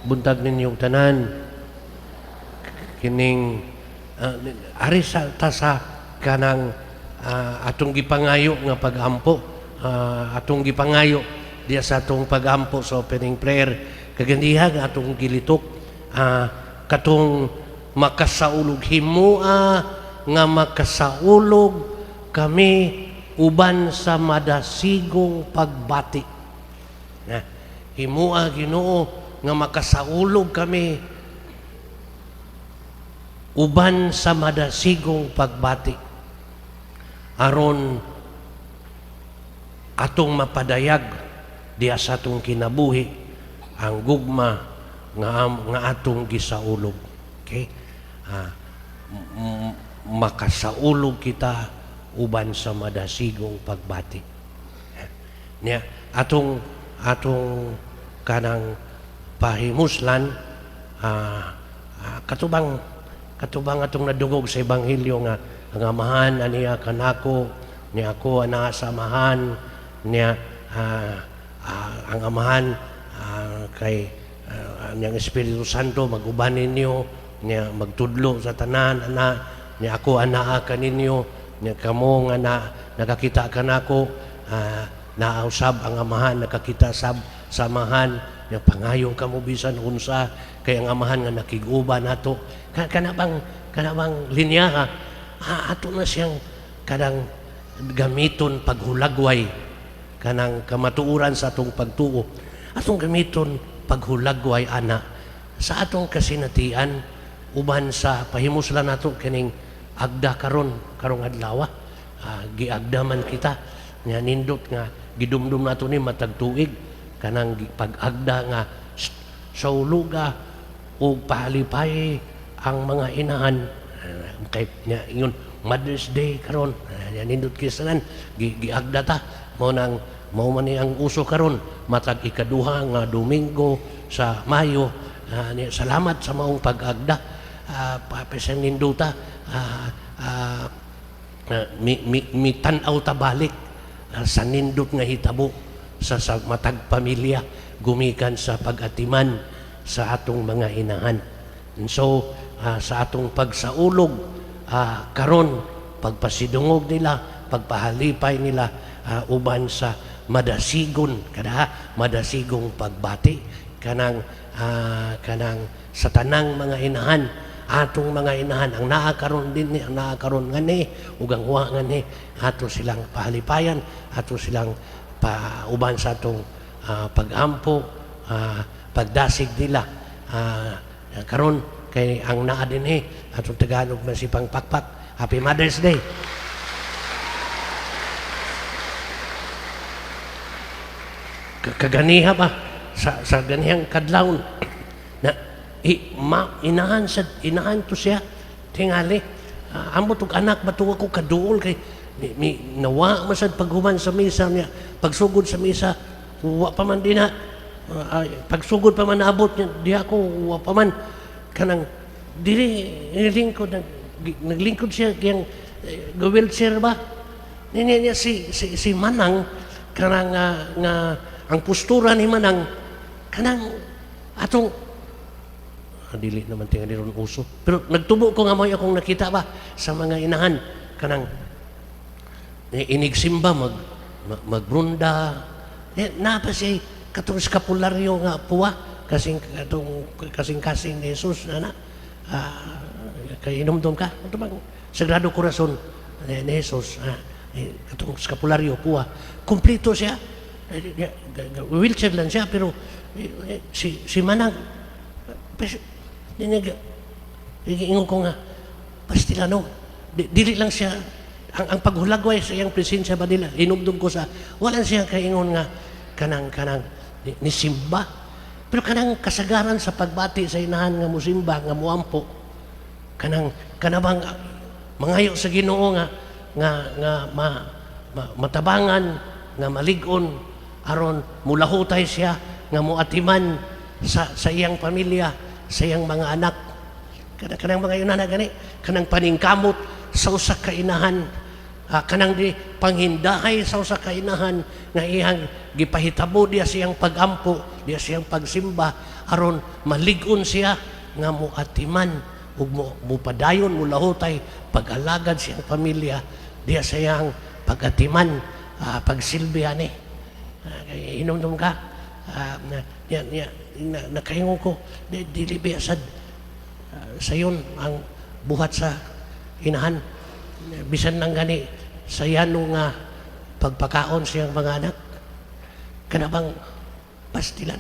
buntag ninyong tanan. Kining ari sa ta sa kanang atong gipangayo nga pagampo, atong gipangayo diya sa atong pagampo sa opening prayer kaganiha nga atong gilitok, katong makasaulog, himua nga makasaulog kami uban sa madasigong pagbati. Na himua, Ginoo, nga makasaulog kami uban sa madasigong pagbati aron atong mapadayag diya sa atong kinabuhi ang gugma nga atong gisaulog. Okay, makasaulog kita uban sa madasigong pagbati niya atong atong kanang pahimuslan, katubang katubang atong nadungog sa ebanghelyo nga ang Amahan aniya kanako, niya ako anaa sa Amahan niya, ang Amahan, kay niyang Espiritu Santo mag-uban ninyo niya, magtudlo sa tanan ana niya, ako anaa kaninyo niya, kamo nga na nakakita kanako, naa usab ang Amahan, nakakita sab sa Amahan niya, pangayo kamo bisan unsa kay ang Amahan nga nakig-uban nato. Kana bang linya ha, ato na siyang kanang gamiton paghulagway kanang kamatuoran sa atong pagtuo, atong gamiton paghulagway ana sa atong kasinatian uban sa pahimuslan nato kining agda karon, karong adlaw. Giagda man kita nga nindot nga gidumdum nato ni matag tuig kanang pag-agda nga sauluga ug pahalipay ang mga inahan. Kay nya ingon Mother's Day karon. Nindot kay sanan giagda ta mo nang mao man ni ang uso karon matag ikaduha nga Domingo sa Mayo. Salamat sa maong pag-agda. Uh, ninduta, mi tan-aw ta balik sa nindot nga hitabo sa matag pamilya gumikan sa pag-atiman sa atong mga inahan. And so sa atong pagsaulog karon, pagpasidungog nila, pagpahalipay nila uban sa madasigon kada madasigong pagbati kanang kanang sa tanang mga inahan, atong mga inahan, ang naa karon din ni, ang naa karon ngani ug ang wa ngani, ato silang pahalipayan, ato silang pauban sa atong pagampo, pagdasig nila karon kay ang naa dinhi atong Tagalog masipang pakpak. Happy Mother's Day. Kaganiha ba sa ganihang kadlawon na i, ma, inahan sa inahan to siya tingali, ambot og anak batuwa ko kaduol kay mi, nawa masad paghuman sa misa niya, pagsugod sa misa wa pa man dinha, pagsugod pa man naabot niya diha ko wa pa man kanang dili nilingkod, naglingkod siya kayang wheelchair ba niya niya si Manang kanang nga ang postura ni Manang kanang atong dili naman tingali ron uso pero nagtubo ko nga mo'y akong nakita ba sa mga inahan kanang inigsimba magbrunda na pa siya katong skapularyo nga puwa kasing katong kasing kasing ni Jesus na kay inomdom ka ito bang Sagrado Corazon ni Jesus, katong skapularyo puwa kompleto siya. Wheelchair lang siya pero si Manang ingon ko nga pastila no dili lang siya ang paghulagway sa iyang presensya ba nila inumdum ko sa wala siya kaingon nga kanang kanang ni simba pero kanang kasagaran sa pagbati sa inahan nga musimba nga muampo kanang kanabang mangayo sa Ginoo nga nga nga matabangan nga malig-on aron mulahutay siya nga muatiman sa iyang pamilya, sa iyang mga anak. Kanang mga inana gani kanang paningkamot sa usa ka inahan. Kanang di panghindahay sa usa ka inahan nga iyang gipahitabo diya siyang pagampo, diya siyang pagsimba aron malig-on siya nga moatiman ug mo mupadayon, mulahutay pag-alagad siyang pamilya diya sa iyang pag-atiman, pagsilbi ani. Kay hinumdum ka na, niya, niya, na, nakaingon ko di, dili biya sad sayon ang buhat sa inahan, bisan lang gani sa yano nga pagpakaon siyang mga anak, kana bang pastilan,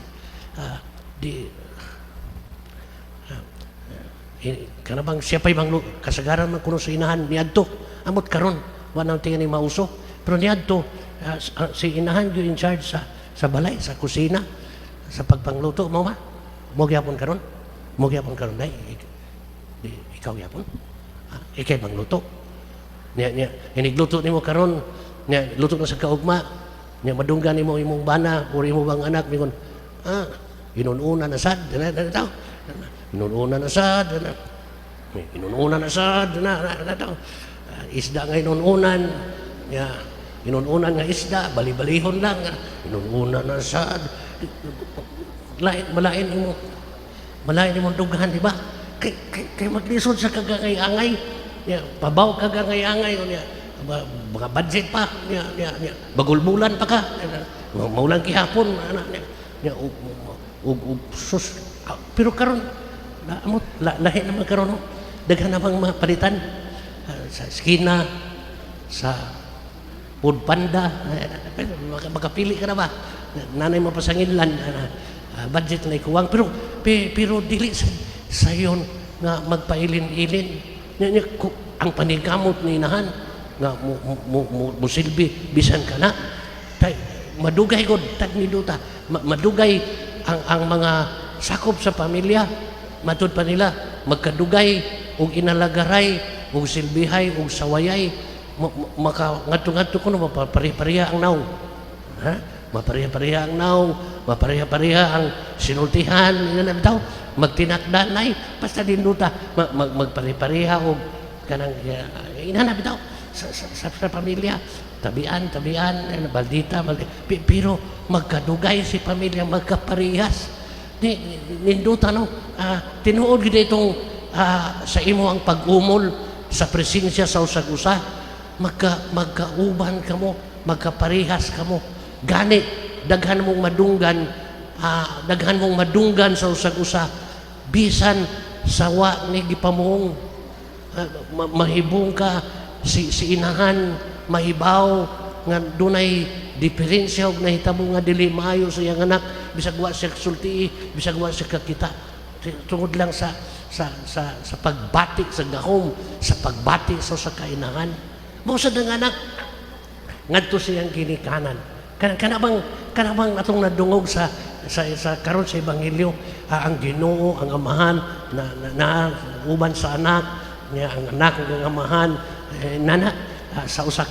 di kana bang siya pa'y manglu kasagaran man kuno sa inahan niadto. Amot karon wa nang tingani mauso, pero niadto si inahan gyud in charge sa balay, sa kusina, sa pagpangluto. Mo ba mo gyapon karon, mo gyapon karon, day di, ikaw gyapon, ikay mangluto niya. Niya inigluto nimo karon, niya luto na sa kaugma, niya madunggan nimo imong bana or imo bang anak, mingon, "Ah, inununa na sad na na daw, inununa na sad na, inununa na sad na na, na daw. Ah, isda nga inununan niya, inununan nga isda, bali-balihon lang, inununa na sad." Lain, malain imo, malain imong dughan, di ba? Kay maglisod sa kagangay-angay niya, pabaw kagangay-angay niya, mga budget pa niya, niya, niya bagulbulan pa ka, maulang gihapon ana niya, niya ug ug ug sus. Ah, pero karon la, amot la, lahi naman karon, no? Daghan namang mga palitan. Sa eskina, sa Food Panda, makapili ka na ba, nanay mo pasanginlan, budget na ikuwang, pero pero dili sa sayon nga magpailin-ilin. Nya, nya, ang paningkamot ni inahan nga mo musilbi bisan kana tay, madugay gud tag niduta. Madugay ang mga sakop sa pamilya, matud pa nila magkadugay og inalagaray og silbihay og sawayay. Maka ngadto-ngadto kuno mapareha-pareha ang nawong, ha, mapareha-pareha ang nawong, mapareha-pareha ang sinultihan ina bitaw, magtinakdanay basta dinduta magpare-pareha og kanang inana bitaw sa pamilya, tabian tabian, baldita baldita. Pero magkadugay si pamilya, magkaparehas ni ninduta, no? Tinuod gid itong sa imo ang pag-umol sa presensya sa usag-usa, magkauban kamo, magkaparehas kamo. Gani daghan mong madunggan, daghan mong madunggan sa usag-usa bisan sa wa ni gipamuong. Mahibong ka si inahan, mahibaw nga dunay diferensya og nahitabo nga dili maayo sa iyang anak, bisag wa siya sulti, bisag wa siya kakita, tungod lang sa pagbati sa gahom, sa pagbati sa usa ka inahan. Mao sad ang anak ngadto siyang ginikanan. Kana bang atong nadungog sa karon sa ebanghelyo, ang Ginoo, ang Amahan na uban sa anak niya, ang anak ng Amahan, nana sa usa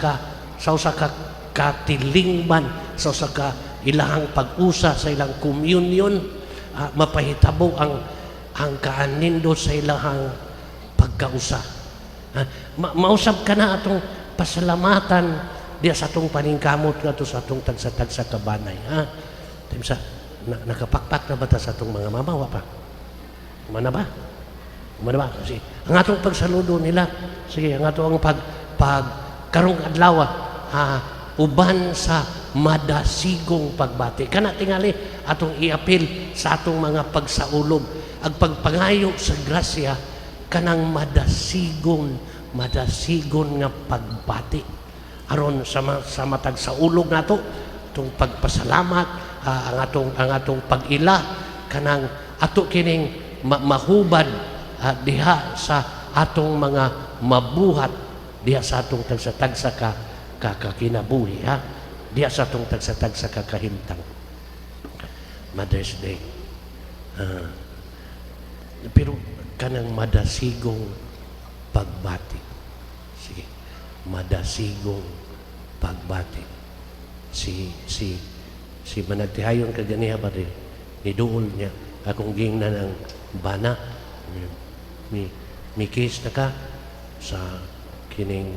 ka katilingban, sa usa ka ilahang pag-usa, sa ilang communion, mapahitabo ang kaanindot sa ilahang pagkausa. Mausab ka na atong pasalamatan diya sa atong paningkamot ngadto sa atong tagsa-tagsa ka banay, ha? Timsa, nakapakpak na ba ta sa atong mga mama? Wa pa. Mana ba? Mana ba? Kasi ang atong pagsaludo nila, sige, ang atong pag karong adlaw, uban sa madasigong pagbati. Kana tingali atong iapil sa atong mga pagsaulog. Ang pagpangayo sa grasya kanang madasigon, madasigon nga pagbati. Aron sa matag saulog nato, atong pagpasalamat, ang atong pag-ila kanang ato kining mahubad diha sa atong mga mabuhat diha sa atong tagsa-tagsa ka kakinabuhi, ha, diha sa atong tagsa-tagsa ka kahimtang. Mother's Day. Pero kanang madasigong pagbati. Sige. Madasigong pagbati. Si managtihayon kaganiha ba rin ni duol niya akong gingnan ang bana mi mi kiss na ka sa kining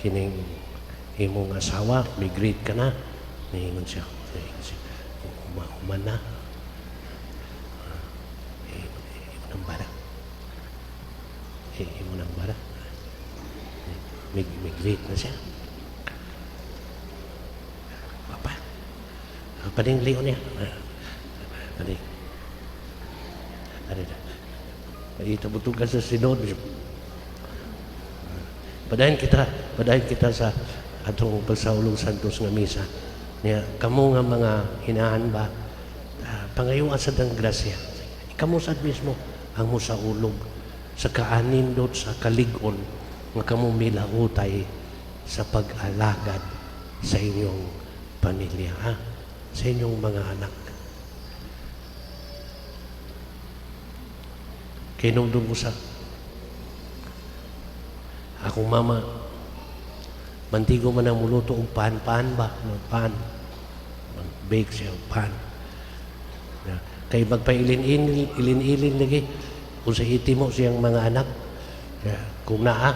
Kining imong asawa, migrate ka na. Niingon siya. Niingon siya. Human na. Imo nang bana. Imo nang bana. Migrate na siya. Papa. Paning leon niya. Paning. Ano na? Ito butugan sa sinod. Padayon kita sa atong pagsaulog santos nga misa. Niya, kamo nga mga inahan ba, pangayuan sa dang grasya. Kamo sad mismo ang musaulog sa kaanindot, sa kalig-on nga kamo milautay sa pag-alagad sa inyong pamilya, ha? Sa inyong mga anak. Kinumdum ko sa akong mama, mantigo man ang muluto og pan-pan ba, no, pan. Mag-bake siya og pan. Na, kay magpailin-ilin, ilin-ilin lagi kung sa iti mo siyang mga anak. Ya, kung naa,